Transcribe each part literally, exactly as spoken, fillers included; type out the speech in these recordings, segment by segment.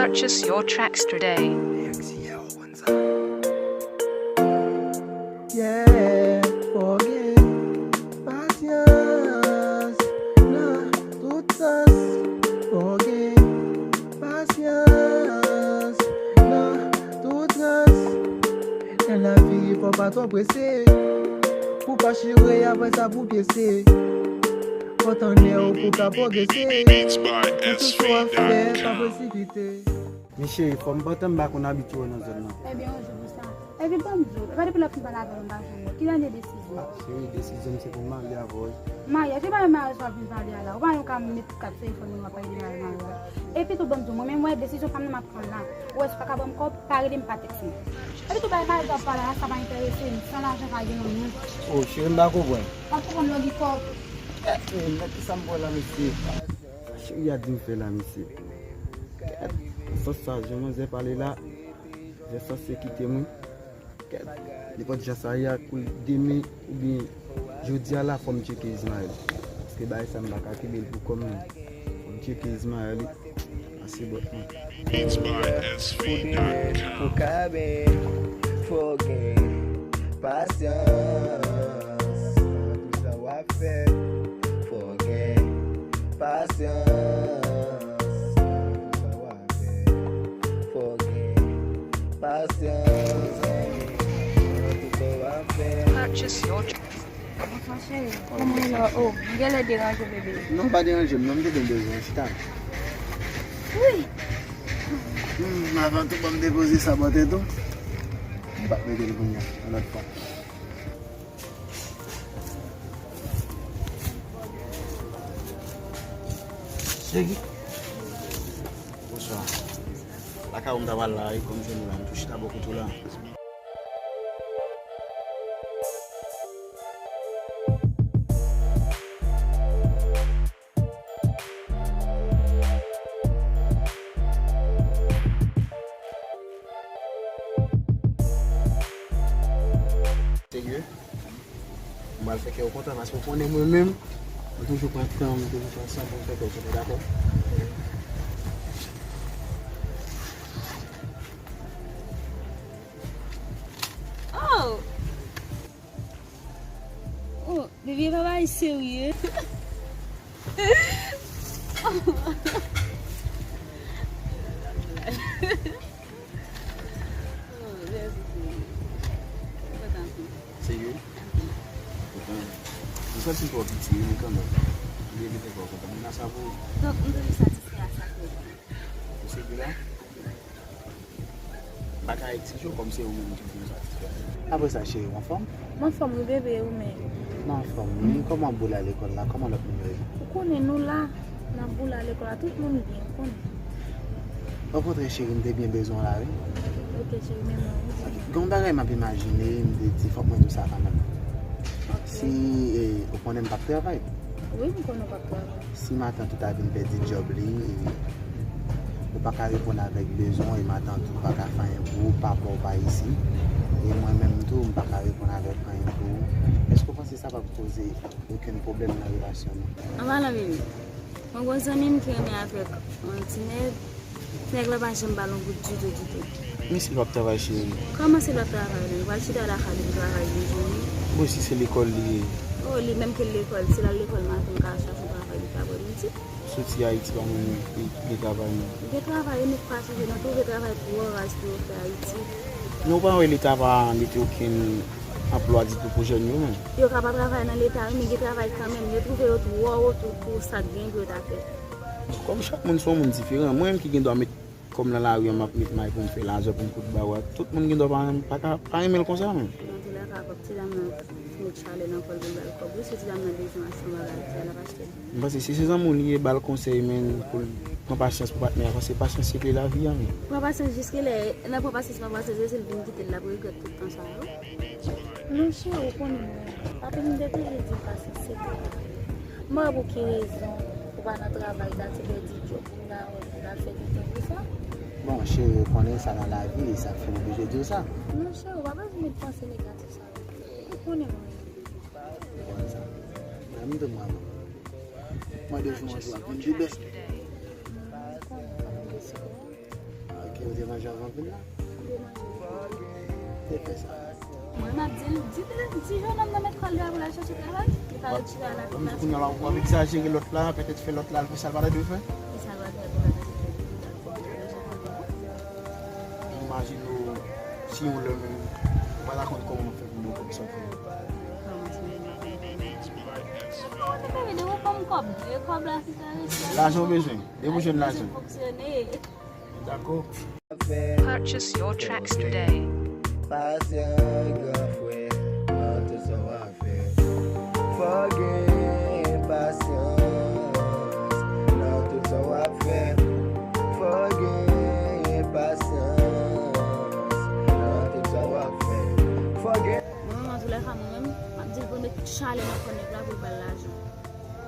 Purchase your tracks today. Yeah, fò gen pasyans nan tout sans. Fò gen pasyans nan tout sans. Nan lavi, fò pa twò prese. Pou pa chire, apre sa pou pyese. Fò tann lè w pou ka pwogrese. Nan tout sa w ap fè, pa presipite. Men cheri, fò m pantan m pa konn abitye w nan zòn nan. Ebyen, yon jou pou sa. Epi ban m di w, e pa depi lè w fin pale avè m, m pa jwenn ou. Ki dènye desizyon? Ah, cheri, desizyon m se pou m marye avè w wi. Maryaj, se pa yon maryaj w ap vin pale a la. Ou pa yon ka met kat sou telefòn mwen w ap pale de maryaj, maryaj. Epi tou, ban m di w, mwen menm, wè, desizyon pa m nan m ap pran la. Ou wè, si w pa ka ban m kòb, pa rele m, pa tèks mwen. Epi tou, bay maryaj w ap pale a la, sa pa enterese m. San lajan pa gen yon moun. Oh, cheri, m pa konprann. W ap konprann lè w gen kòb. Eh, men, men, kisa m pran la, mesye? Cheri a di m fè la, mesye. Kèt, sans sa, jan manzè pale la, manzè sanse kite mwen. Kèt, nenpòt jan sa ye a, kou demen oubyen jodi a la, fò m tcheke Ismaël. Paske bagay sa m pa ka kenbe l pou kò m non. Fò m tcheke Ismaël wi. Pase bòt mwen. Pou demen, pou ka byen, fò gen pasyans nan tout sa w ap fè. Fò gen pasyans nan tout sa w ap fè. Fò gen pasyans nan tout sa w ap fè. Purchase your Bonswa cheri, kòman w ye la? Oh, m genlè deranje w bebe. Non, pa deranje m non, m te gen bezwen w, chita. Wi. Hmm, avan tou, ban m depoze sa bò tèt ou. M p ap mete l kounye a, yon lòt fwa. Cheri. Bonswa. Lakay ou m ta pral la wi, kòm jwenn ou la, m tou chita bò kote w la. Serye? M pral fè kè w kontan paske w konnen mwen menm, mwen toujou pran tan, mwen toujou fè ansanm pou m fè kè w kontan, dakò? Oh! Oh, bebe, pa bay serye. Oh, mèsi, cheri. Kontan tou. Serye? Kontan. M santi m twò piti, men kanmenm. M reve te fè w kontan. Mwen nan sa pou ou. Donk, m toujou satisfè a sa ke w fè. Ou serye la? M pa ka egzije w kòm se ou menm ki pou m satisfè. Apre sa, cheri, w anfòm? M anfòm wi, bebe, ou menm? M anfòm wi. Kòman boul a lekòl la? Kòman lòt moun yo ye? Ou konnen nou la, n ap boule a lekòl la, tout moun byen, ou konnen. Okontrè, cheri, m te byen bezwen w la, wi. Ok, cheri, men mwen, wi. Gen yon bagay m ap imajine, m te di, fòk mwen di w sa kanmenm. Ok. Si, eh, ou konnen m p ap travay. Wi, m konnen w p ap travay. Si matant ou ta vin pèdi djòb li, e, ou pa ka reponn avèk bezwen w, e matant ou pa ka fè anyen pou ou, papa w pa isi, e mwen menm tou, m pa ka reponn avèk anyen pou ou, èske w panse sa p ap koze okenn pwoblèm nan relasyon nou? An palan, bebe, mwen gon zanmi m ki renmen avèk yon ti nèg. Nèg la pa janm ba l yon goud ditou, ditou. Men si l p ap travay, cheri. Kòman si l p ap travay menm? Li pral chita lakay li pou travay yon jounen. Bon, si se lekòl li ye. Oh, li menm ki lekòl, si l al lekòl maten, l ka chache yon travay, li ka pran midi. Soti Ayiti pa moun li gen travay non. Li gen travay, nou pa chanje, nou twouve travay twò raz pou yo fè Ayiti. Men ou pa wè Leta pa mete okenn anplwa ditou pou jèn yo menm. Yo ka pa travay nan Leta, wi, men gen travay kanmenm. Yo twouve yo twò wo pou, pou sa k gen pou yo ta fè. Kòm chak moun se yon moun diferan, mwen menm ki gen dwa met kò m nan lari an, m ap met may pou m fè lajan, pou m koud ba w a, tout moun gen dwa pa, pa ka, pa renmen l konsa menm. Nan tou lè ka, fòk ti dam nan met chalè nan kò l pou l ba l kòb. Wi, si ti dam nan bezwen achte yon bagay, l ap achte l. M panse si se zanmi w li ye, ba l konsèy, men, pou l pran pasyans pou patnè a, paske pasyans se kle lavi a, men. Pran pasyans jiske lè, nan pran pasyans, pran pasyans, si l vin kite l, l ap regrèt tout tan sa yo. Non, cheri, ou konnen mwen. Papi m te toujou di m pasyans se kle lavi. M pa wè pou ki rezon ou pa nan travay, dati pèdi djòb, ou ta wè pou ta fè tout tan pou sa. Bon, cheri, ou konnen sa nan lavi, e sa k fè m oblije di w sa. Non, cheri, ou pa bezwen met panse negatif sa yo. Ou konnen mwen. Ou konn sa. Mwen menm tou mwen. Mwen de jou an jou ap vin pi bèl. Ou konnen mwen deside. Ou te manje avè anpil la? Te fè sa. Mwen, m ap di l, di, di jennonm nan mèt kò l deyò pou l al chèche travay. Li pa retire a la. Kòm si kounye a la, w ap egzajere lòt la, petèt fè lòt la al fè sa l pa ta dwe fè. Ki sa l pral fè pou l al fè? Imajine w, si yon lè menm, ou pa ta konn kòman w fè pou w konn sa w fè. Kòman sa? Ou te fè de ou kòb, de kòb la ki ka rete. Lajan w bezwen, depi w jwenn lajan. Fonksyone. Dakò. Purchase your tracks today. Pasyan gran frè, nan tout sa w ap fè. Fò w gen pasyans, nan tout sa w ap fè. Fò w gen pasyans, nan tout sa w ap fè. Fò w gen Mwen, mwen, toulèka, mwen menm, m ap di l pou l met chalè nan kò nèg la pou l ba l lajan.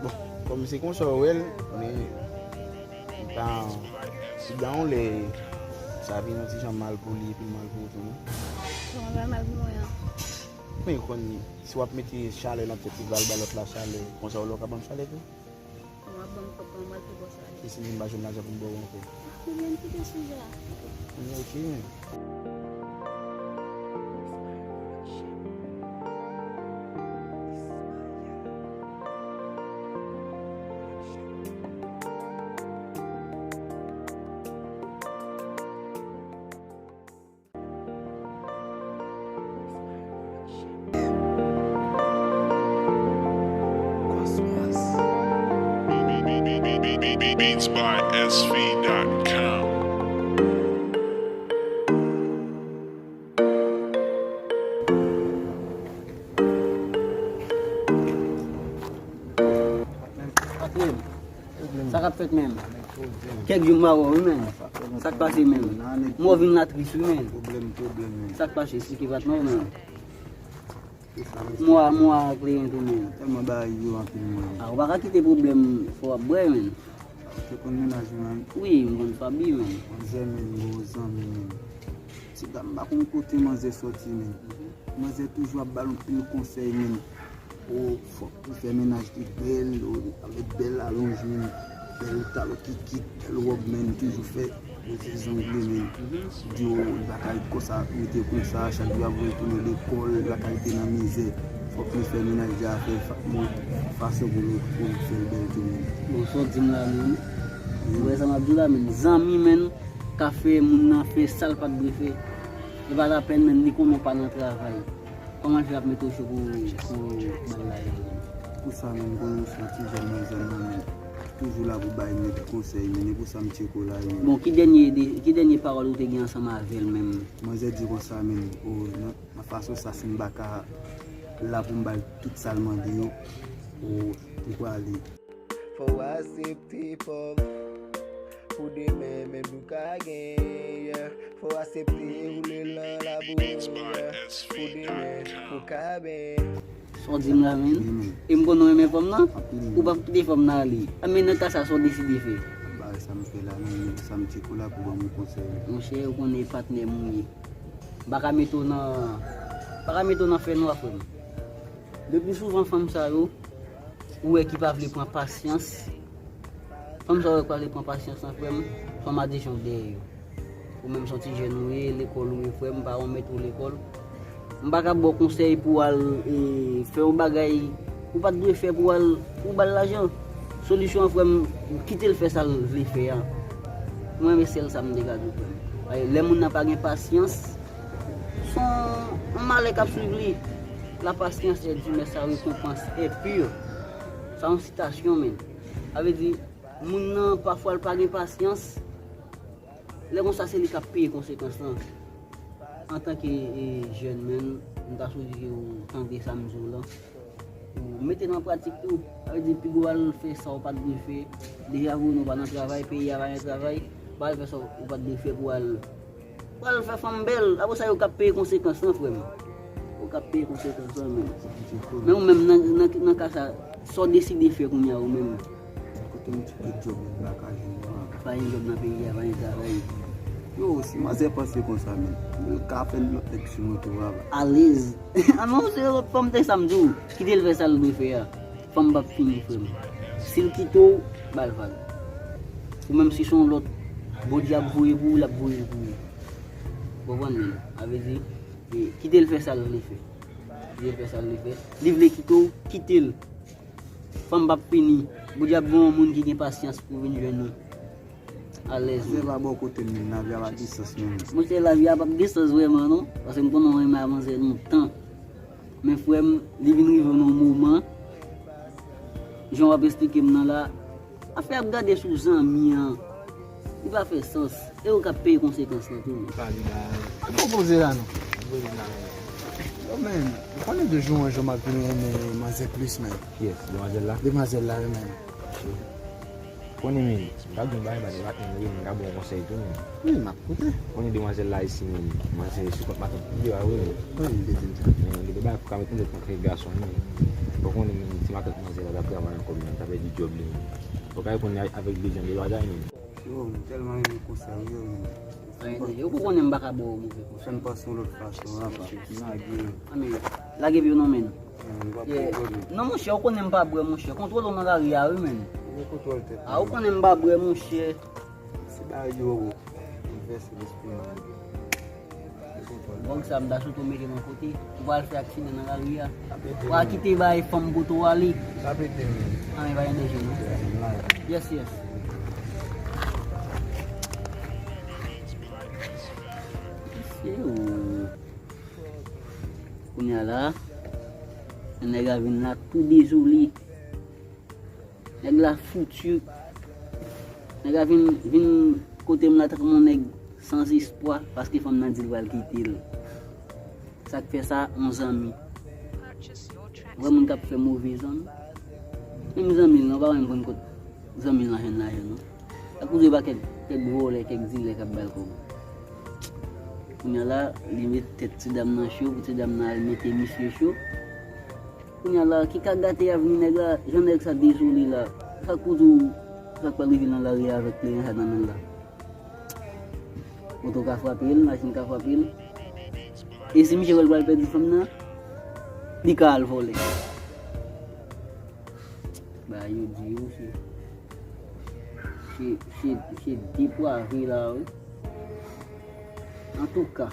Bon, kòm se konsa w wè l, men, li pa, li gen yon lè, sa vin yon ti jan mal pou li, epi mal pou ou tou, non? Kòman bay mal pou mwen an? Men, ou konn, si w ap mete chalè nan tèt li, pral ba lòt la chalè, konsa w lè w ka ban m chalè tou? Bon, w ap ban m kòb, ban m al fè bòs la. E si m pa jwenn lajan pou m ba w ankò? Ebyen, kite sijè a. Ebyen, ok, men. Beats by S V dot com. Sa k ap fèt menm? Kèk jou m pa wè w wi menm. Sa k pase menm? Mwen vin la tris wi menm. Pwoblèm, pwoblèm menm. Sa k pase? Esplike patnè w menm. Mwa, mwa ak leyen tou menm. Tèlman bagay yo anpil mwen. A, ou pa ka kite pwoblèm fò w ap bwè menm. Ou te konn mennaj mwen? Wi, m konn Faby menm. Manzè menm, gwo zanmi menm. Ti dam, m pa konn kote manzè soti menm. Manzè toujou ap ba l anpil konsèy menm. O, fòk ou fè mennaj li bèl, o, avèk bèl alonj menm, bèl talon kikit, bèl wòb menm, toujou fè poze zongle menm. Di w li pa ka ret konsa, rete konsa, chak jou ap voye tounen lekòl, li pa ka rete nan mizè. Fòk li fè mennaj li a fè fa-, bon, fason pou l, pou l fè l bèl tou menm. Bon, sa w di m la menm. Ou wè sa m ap di w la menm. Zanmi menm ka fè moun nan fè sa l pa t dwe fè. E pa lapèn menm, li konnen w pa nan travay. Kòman l fè ap mete w cho pou, pou ba l lajan? Pou sa menm, konnen w se yon ti jèn manzè mwen menm. Toujou la pou bay nèg konsèy menm, e pou sa m tcheke w la menm. Bon, ki dènye de, ki dènye pawòl ou te gen ansanm avè l menm? Manzè di konsa menm, o, nan, nan fason sa, si m pa ka la pou m ba l tout sa l mande yo, o, m prale. Fò w aksepte pòv pou demen menm nou ka gen, yeah. Fò w aksepte woule nan labou, yeah, pou demen ou ka byen. Sa w di m la menm? Wi, men. E m konnen w renmen fanm nan? Anpil, men. Ou p ap kite fanm nan ale. A, men nan ka sa, sa w deside fè? Bagay sa m fè la, men sa m tcheke w la pou ban m yon konsèy. Monchè, ou konnen e patnè m ou ye. M pa ka mete w nan, m pa ka mete w nan fènwa, frè m. Le pli souvan fanm sa yo, ou wè ki pa vle pran pasyans. Fanm sa yo ki pa vle pran pasyans lan, frè m, fò m adiksyon dèyè yo. Ou menm se yon ti jèn ou ye, lekòl ou ye, frè m, paran w mete w lekòl. M pa ka ba w konsèy pou w al, e, fè yon bagay ou pa t dwe fè pou w al, pou w ba l lajan. Solisyon an, frè m, kite l fè sa l vle fè a. Mwen, men sèl sa m te ka di w, frè m. Paske lè moun nan pa gen pasyans, se yon, yon malè k ap swiv li. La patience est dure, mais sa récompense est pure. Sa yon sitasyon, men. Sa vle di, moun nan, pafwa, l pa gen pasyans. Lè konsa, se li k ap peye konsekans lan. Antanke, e, jèn, men, m ta swete ke w tande sa m di w lan. Ou mete l an pratik tou. Sa vle di, piga w al fè sa w pa t dwe fè. Deja, nou pa nan travay, peyi a pa gen travay. Ou pa al fè sa w pa t dwe fè pou al Pral fè fanm bèl. Apre sa, yo k ap peye konsekans lan, frè m. Yo k ap peye konsekans lan, men. Men ou menm, nan, nan, nan ka sa, sa w deside fè kounye a, ou menm? Kote m tcheke djòb, m pa ka jwenn travay. Pa gen djòb nan peyi a, pa gen travay. Yo, si manzè panse konsa, men, l ka fè lòt nèg sou mwen tou, papa. Alèz. A non, se lòt fanm, te sa m di w. Kite l fè sa l dwe fè a. Fanm p ap fini, frè m. Si l kite w, ba l vag. Ou menm, si se yon lòt Bondye ap voye pou ou, l ap voye l pou ou. Ou konprann, men? Sa vle di, e, kite l fè sa l vle fè. Kite l fè sa l vle fè. Li vle kite w, kite l. Fanm p ap fini. Bondye ap voye yon moun ki gen pasyans pou vin jwenn ou. Alèz. Monchè, pa bò kote m, men lavi a pa gen sans, men. Monchè, lavi a p ap gen sans vrèman, non. Paske m konnen w renmen a manzè lontan. Men frè m, li vin rive nan yon moman, jan w ap esplike m nan la, afè ap gade sou zanmi an, li pa fè sans. E ou k ap peye konsekans lan tou, men. Pa di bagay. An nou poze la, non. Yo, men, ou konnen de jou an jou m ap vin renmen manzè plis, men. Kiyès? Demwazèl la? Demwazèl la, wi, men. Konnen, men, m t ap di yon bagay, ba de maten, men, m ka ba w yon konsèy tou, men. Wi, m ap koute. Konnen demwazèl la isi, men, manzè sou kont matant li, a wi, men. Wi, m te di l sa. Men, gen de bagay pou ka mete nan tèt gason, men. Ou konnen, men, ti matant manzè la, t ap travay ankò, men, t ap pèdi djòb li, men. Ou ka konn avèk de jan de bagay, men. Yo, m tèlman renmen konsèy ou yo, men. Yo pou konnen m pa ka ba w move konsèy. Fè m panse yon lòt fason, apa. M lage. A, men, lage pye w non, men. Non, monchè, ou konnen m pa bwè, monchè. Kontwole w nan lari a, wi, men. Mwen kontwòl tèt mwen. A, ou konnen m pa bwè, monchè. Se bagay yo, bouleversé lespri mwen. Mwen kontwòl. Gwòg sa, m ta sot ou mete nan kote. Ou pral fè aksidan nan lari a. W a kite bay fanm kote w ale. Sa pete, men. A, men pa gen danje, non. Yes, yes. Mesye, ou. Kounye a la, nèg la vin la tou dezole. Nèg la foutu. Nèg la vin, vin kote m la tankou yon nèg san espwa, paske fanm nan di l pral kite l. Sa k fè sa, yon zanmi. Ou wè moun k ap fè move zanmi? Menm zanmi l lan, ou pa wè m konn kot zanmi l lan jwenn lajan, non. Sa k pou di pa kèk, kèk vòlè, kèk dilè k ap ba l kòb. Kounye a la, li met tèt ti dam nan cho, pou ti dam nan al mete misye cho. Kounye a la, ki ka gate avni nèg la, jan nèg sa dezole la. Sa k pou di w, sa k pral rive l nan lari a avèk kleyon sa nan men l la. Moto ka frape l, machin ka frape l. E si misye wè l pral pèdi fanm nan, li ka al vòlè. Bagay yo di yo, se, se, se, se deprave la, wi. Antouka,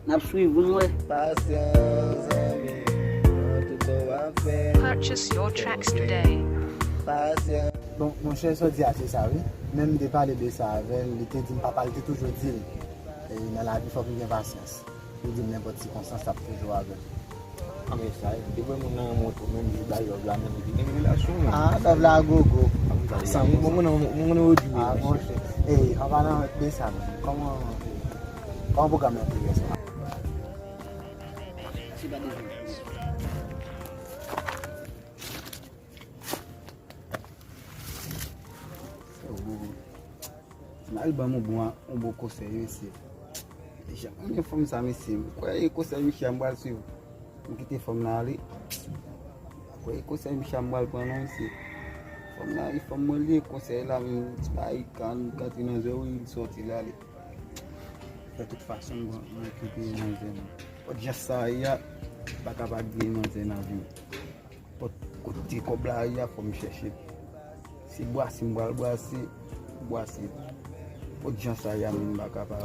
n ap swiv pou n wè. Pasyans, zanmi, nan tout sa w ap fè. Purchase your tracks today. Pasyans. Bon, monchè, sa w di a, se sa, wi. Menm m te pale de sa avè l, li te di m papa l te toujou di l, e, nan lavi, fòk nou gen pasyans. Li di m nenpòt sikonstans, l ap toujou avè m. A, men sa, depi moun nan renmen w tou, menm li bay love la, menm li gen relasyon, men. A, love la gogo. San moun, moun, moun, moun, moun, moun, ah, monchè. Ey, an palan de sa, men, kòman, kòman pwogram nan te yè swa? Se pa de jwèt. M al ban m yon bon, yon bon konsèy, mesye. Jan m renmen fanm sa, mesye. M kwè e konsèy misye a m pral swiv. M kite fanm nan ale. M kwè e konsèy misye a m pral pran non, mesye. Fanm nan, e fanm mwen li ye, konsèy la, men ti bagay ka, ka antre nan zò wi, li sòti l ale. De tout fason, m, mwen kite manzè m. Odyans sa a, pa ka pa gen manzè nan vi m. Kot, kote kòb la ye a, fò m chèche. Se bwase m pral bwase, bwase. Kot jan sa ye a, menm m pa ka pa,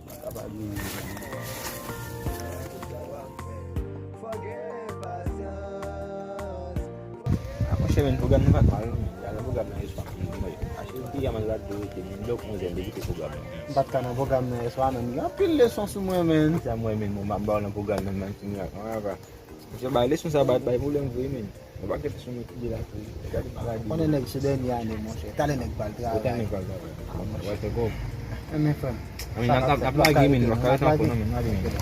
pa ka pa gen. A, monchè, men pwogram nan pa t mal, non, men. Gade pwogram nan, eswa, men, mwen achte yon pijama la, dwe rete, men lè w konze, m te kite pwogram nan. M pa t ka nan pwogram nan, eswa, men. Gen anpil leson sou mwen, men. Sa mwen, men, mwen, m ap ba w nan pwogram nan, men, ti mirak, mwen, apa. Misye bay leson sa, bay, bay pwoblèm vre, men. Yon pakèt leson mwen kite la tou. Gade maladi. Konnen nèg se dènye ane, monchè. Talè nèg pral travay. Talè nèg pral travay. Ah, monchè. Wè, se gwo. Men, men, frè m. Wi, n ap, n ap, n ap lage, men, n ap lage tanpon, non, men, n ap lage, men.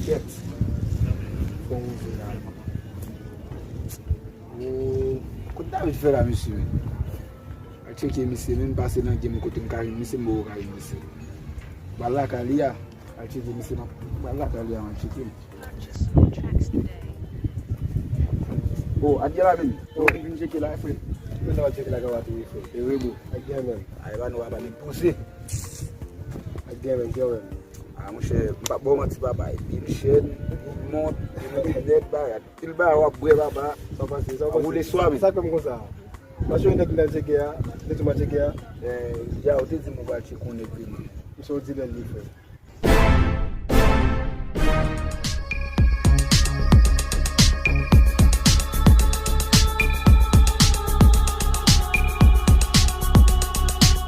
Kèt. Bon, finalman. Oh, kote David fè la, mesye, men? Al tcheke misye, men m pase nan game kote m ka jwenn misye, m poko ka jwenn misye. Bal lakay li a, al tcheke misye, m ap, bal lakay li a, al tcheke. Oh, Adye la, men. Oh, li vin tcheke la, frè. Men nan al tcheke lakay w a tou, frè. E wi, bro. Adye, men. Ay, ba nou, ba nou pouse. Adye, men, gen, men. Ah, monchè, m p ap ba w manti, papa. Epi m chèn, epi m mont, epi m nèt, bagay. Pil bagay w ap bwè, papa. Sa w panse, sa w panse? Woule swa, men. Sa k fè m konsa? Paske yon nèg nan tcheke a, te di mwen tcheke a. Men, ya, ou te di m ou pral tcheke yon nèg vini. Misye yon dilè li fè.